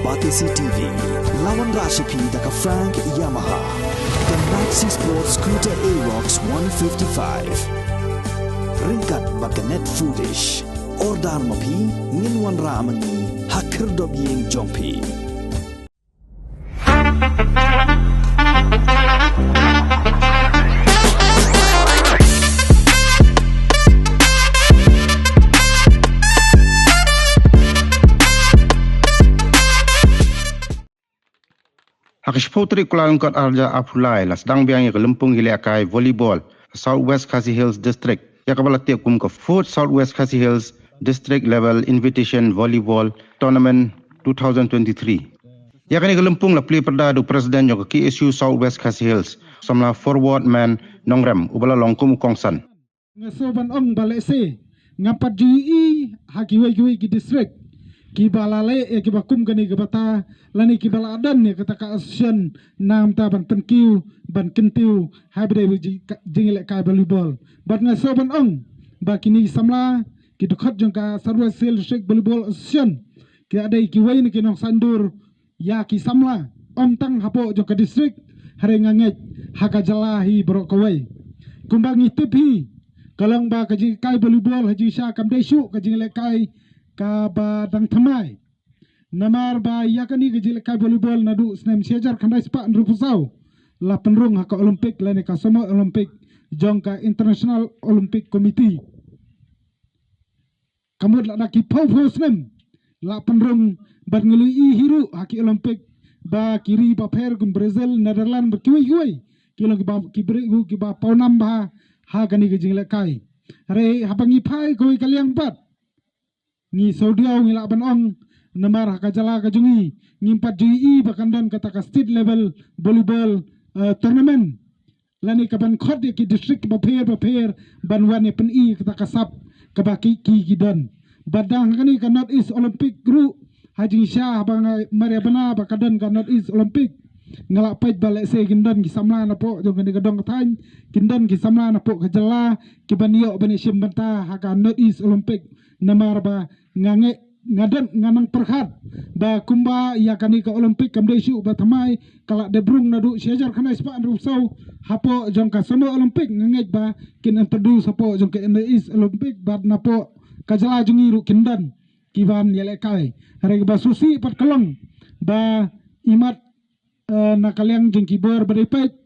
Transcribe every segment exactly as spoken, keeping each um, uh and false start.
Batesi T V, la wanrah sha phi da ka Frank Yamaha, ka Maxi Sport Scooter Aerox one fifty-five. Ryngkat bad ka Net Foodish. Order ma phi, ngin wanrah ma ngi ha khyrdop ïing jong phi. Ha ka shiphew tarik Kyllalyngkot arhajar arphew lai la sdang biang ïa ka lympung ïalehkai volleyball South West Khasi Hills District, ïa kaba la tip kum ka Fourth South West Khasi Hills District Level Invitation Volleyball Tournament two thousand twenty-three. Ïa kane ka lympung la plie pyrda da u President jong ka K S U South West Khasi Hills, samla Forward Man Nongrem, uba la long kum u kongsan. Nga sngewbha ban ong ba lehse ngam pat ju ïohi ha kiwei kiwei ki district kiba la leh ïa kiba kum kane ka bynta, lane kiba la don ïa kata ka association namar ban pynkiew ban kyntiew ha ba dei ba jing, jingïalehkai volleyball. Bad nga sngewbha ban ong ba kine ki samla, ki dkhot jong ka South West Khasi Hills District Volleyball Association, ki la dei kiwei na ki nongsaindur ïa ki samla, ym tang hapoh jong ka district, hynrei nga ngeit ha ka jylla hi baroh kawei. Kumba ngi tip hi, ka long ba ka jingïalehkai volleyball ha jingshisha kam dei shuh ka jingïalehkai kaba dang thymmai. Namar ba ïa kane ka jingïalehkai volleyball naduh snem shihajar khyndai spah hynriewphew saw la pynrung ha ka Olympic lane ka Summer Olympic jong ka International Olympic Committee. Ka mut la da ki phew phew snem la pynrung, bad ngi la ïohi hi ruh ha ki Olympic ba ki ri bapher kum Brazil, Netherlands bad kiwei kiwei ki long kiba, ki briew kiba pawnam bha ha kane ka jingïalehkai. Hynrei haba ngi phai kawei ka liang pat, ngi sngewdiaw, ngi lah ban ong, namar ha ka jylla ka jong ngi ngim pat ju ïohi ba kan don kata ka state level volleyball, eh, tournament lane kaban khot ïa ki district bapher bapher ban wan ïa pyni kata ka sap kaba ki, ki, ki don. Bad dang ha kane ka North East Olympic ruh, ha jingshisha haba nga mar ïa bna ba ka don ka North East Olympic, nga lah peit ba lehse kin don ki samla napoh jong kane ka dong ka thaiñ, kin don ki samla napoh ka jylla kiban ïoh ban ïashim bynta ha ka North East Olympic. Namar ba nga ngeit, nga don, nga nang pyrkhat ba kumba ïa kane ka Olympic kam dei shuh ba thymmai, ka la dep rung naduh shihajar khyndai spah hynriewphew saw hapoh jong ka Summer Olympic, nga ngeit ba kin introduce hapoh jong ka North East Olympic bad napoh ka jylla jong ngi ruh kin don kiban ïalehkai. Hynrei kaba sngewsih pat ka long ba imat, eh, na ka liang jong ki bor ba dei peit,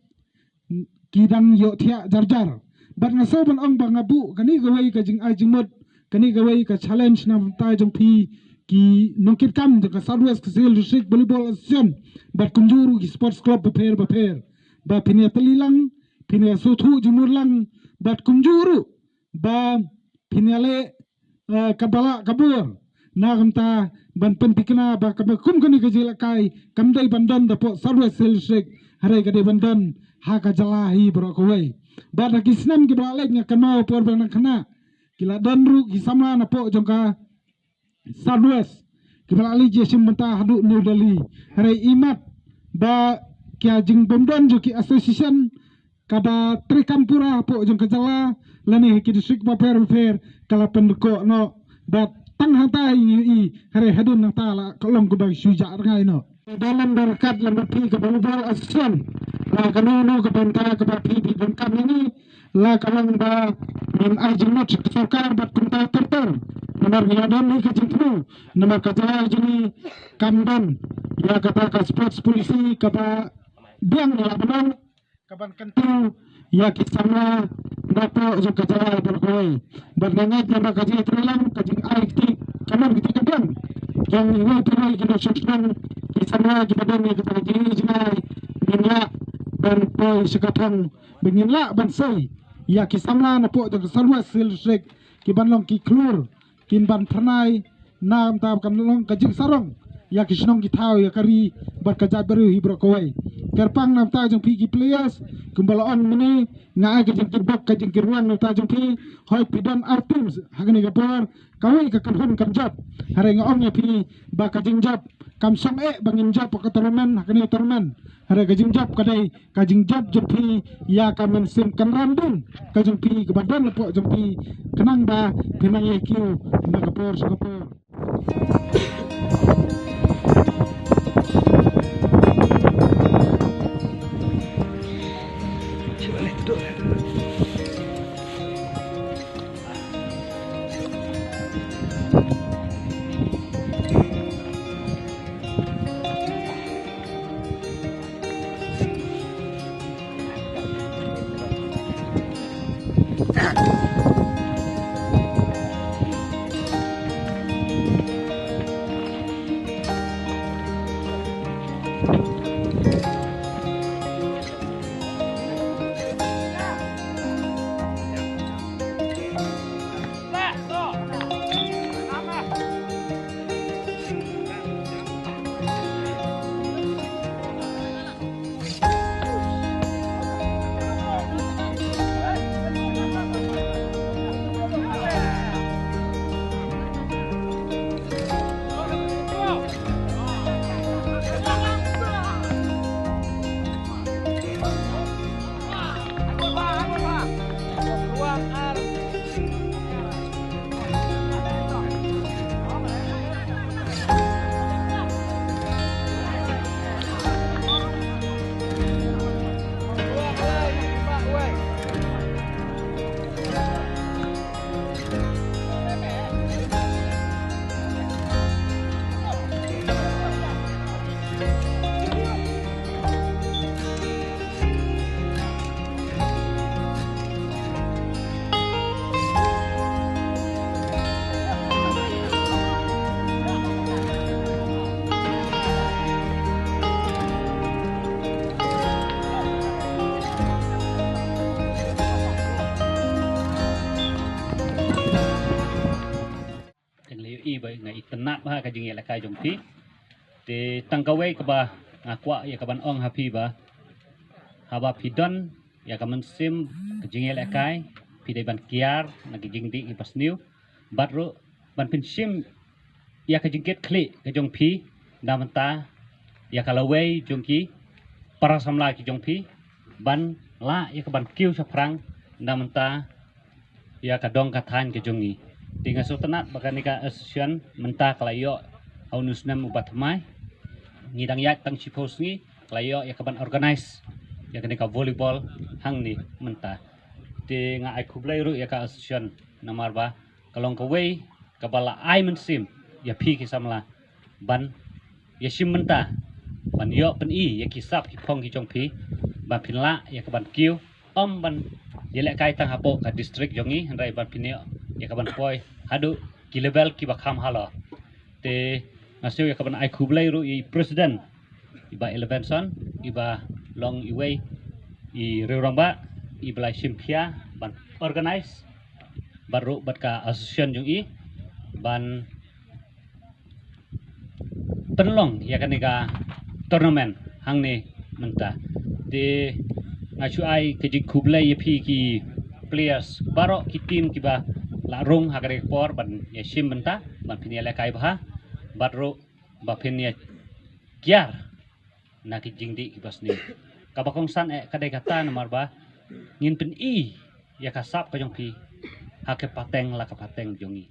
ki dang ïohthiah jar jar. Bad nga sngewbha ban ong ba nga buh kane kawei ka jingai jingmut, kane kawei ka challenge na bynta jong phi ki nongkitkam jong ka South West Khasi Hills District Volleyball Association bad kumjuh ruh ki sports club bapher bapher, ba phin ïatylli lang, phin ïasngewthuh jingmut lang, bad kumjuh ruh ba phin ïaleh, eh, kaba lah ka bor na ka bynta ban pynthikna ba kaba kum kane ka jingïalehkai kam dei ban don hapoh South West Khasi Hills District, hynrei ka dei ban don ha ka jylla hi baroh kawei. Bad ha ki snem kiba la leit, nga kynmaw por ba nga dang khynnah, ki la don ruh ki samla napoh jong ka South West kiba la leit ïashim bynta haduh New Delhi. Hynrei imat ba ki jingbymdon jong ki association kaba treikam pura hapoh jong ka jylla lane ha ki district bapher bapher ka la pynkoh noh. Bad tang hangta hi ngi ïohi, hynrei hadien nangta la ka long kaba shu jah rngai noh. Don lem don ryngkat lem bad phi ka Volleyball Association, la kano kano ka bynta kaba phi phi donkam ïa ngi, la ka long ba ngin ai jingmut sha ka sorkar bad kumta ter ter. Namar ngi la don hi ka jingthmu, namar ka jylla jong ngi kam don ïa kata ka sports policy kaba biang, ïa la ban ong, kaban kyntiew ïa ki samla napoh jong ka jylla baroh kawei. Bad nga ngeit lem ba ka jingïatreilang, ka jingai kti, ka mon kti ka biang jong iwei pa iwei ki nongshong shnong, ki samla kiba don ïa kata ka jingai jingim, ngin lah ban poi sha ka thong, ba ngin lah ban sei ïa ki samla napoh jong ka South West Khasi Hills District kiban long ki khlur, kin ban phyrnai na ka bynta ba kan long ka jingsarong ïa ki shnong ki thaw, ïa ka ri bad ka jaitbynriew hi baroh kawei. Kyrpang na ka bynta jong phi ki players, kumba la ong mynne, nga ai ka jingkyrpad, ka jingkyrwang na ka bynta jong phi, hooid phi don ar teams ha kane ka por, kawei ka kynhun kan jop. Hynrei nga ong ïa phi ba ka jingjop kam shong eh ba ngin jop ha ka tournament, ha kane ka tournament. Hynrei ka jingjop ka dei ka jingjop jong phi ïa ka mynsiem kynran ding ka jong phi kaba don hapoh jong phi, khnang ba phin nang ïai kiew na ka por sha ka por. ka jingïalehkai jong phi. Te tang kawei kaba nga kwah ïa ka ban ong ha phi ba haba phi don ïa ka mynsiem ka jingïalehkai, phi dei ban kiar na ki jingdih kiba sniew, bad ruh ban pynshim ïa ka jingkit khlieh ka jong phi na bynta ïa ka lawei jong ki para samla ki jong phi ban lah ïa ka ban kiew shaphrang na bynta ïa ka dong ka thaiñ ka jong ngi. Te nga sngewtynnat ba kane ka association mynta ka la ïoh ha une u snem uba thymmai. Ngi dang ïaid tang shiphew sngi, ka la ïoh ïa ka ban organize ïa kane ka volleyball hangne mynta. Te nga ai khublei ruh ïa ka association namar ba ka long kawei kaba la ai mynsiem ïa phi ki samla ban ïa shim bynta, ban ïoh pyni ïa ki sap ki phong ki jong phi, ban phin lah ïa ka ban kiew, ym ban ïalehkai tang hapoh ka district jong ngi, hynrei ban phin ïoh ïa ka ban poi haduh ki level kiba kham halor. Te nga sngew ïa ka ban ai khublei ruh ïa i president, i Bah Elevenson, iba long iwei i riewrangbah iba la shim khia ban organize bad ruh bad ka association jong i ban pynlong ïa kane ka tournament hangne mynta. Te nga shu ai ka jingkhublei ïa phi ki players baroh ki team kiba la rung ha kane ka por ban ïa shim bynta, ban phin ïalehkai bha bad ruh ba phin ïa kiar na ki jingdih kiba sniew. Kaba kongsan eh ka dei kata namar ba ngin pyni ïa ka sap ka jong phi ha ka pateng la ka pateng jong ngi.